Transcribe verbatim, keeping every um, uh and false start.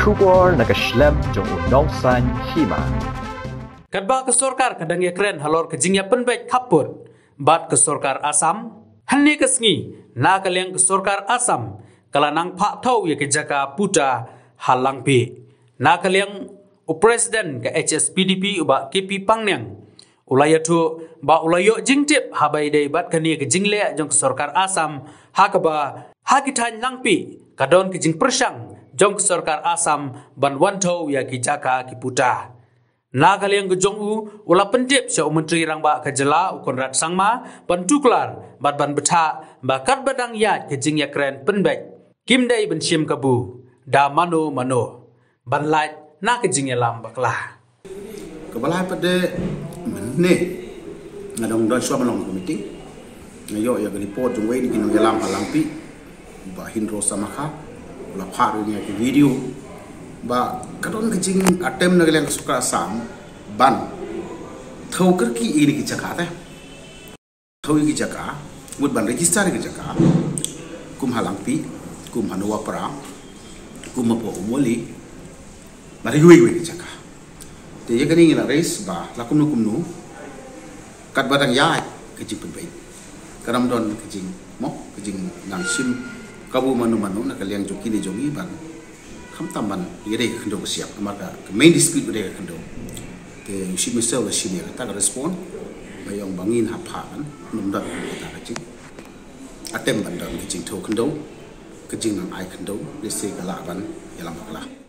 Khubor na ka shlem jong u nongsan hima. Katba ka sorkar ka dang ïakren halor ka jingïapynbeit khappud bad ka sorkar Assam, hynne ka sngi na ka liang ka sorkar Assam ka la nang phah thew ïa ka jaka puta ha Langpih. Na ka liang u president ka H S P D P u Bah K P Pangniang u la ïathuh ba u la ïoh jingtip ha ba ïadei bad kane ka jingleh jong ka sorkar Assam, ha kaba ha ki thaiñ Langpih ka don ka jingpyrshang jong ka sorkar Assam ban wan thew ïa ki jaka ki puta. Na ka liang ka jong u, u la pyntip sha u Myntri Rangbah ka jylla u Conrad Sangma ban tuklar bad ban bthah ba katba dang ïaid ka jingïakren pynbeit, kim dei ban shim kabu da mano mano ban lait na ka jingïalam bakla. Kaba lai pat de mynne nga dang don shuwa ban long ka meeting. Nga ïoh ïa ka report jong wei na ki nongïalam ha Langpih, Bah Hindro Samakha, u la phah ïa ki video ba ka don ka jingattempt na ka liang ka sorkar Assam ban thew kyrkieh ïa kine ki jaka te. Thew ïa ki jaka, mut ban register ïa ki jaka kum ha Langpih, kum ha Nuwapara, kum hapoh Umuli, bad kiwei kiwei ki jaka. Te ïa kane ngi la raise ba la kumno kumno, katba dang ïaid ka jingpynbeit, kan ym don ka jing, mo, ka jingnang shim kabu mano mano na ka liang jong kine jong ngi ban khamtam ban ïadei ka khyndew ka shyiap, namar ka, ka main dispute ka dei ka khyndew. Te u Chief Minister u la shim ïa kata ka respond ba ïa ong ba ngin hap phah ban ym don kata ka jingattempt ban don ka jingthew khyndew, ka jingnang ai khyndew, lehse ka lah ban ïalam bakla.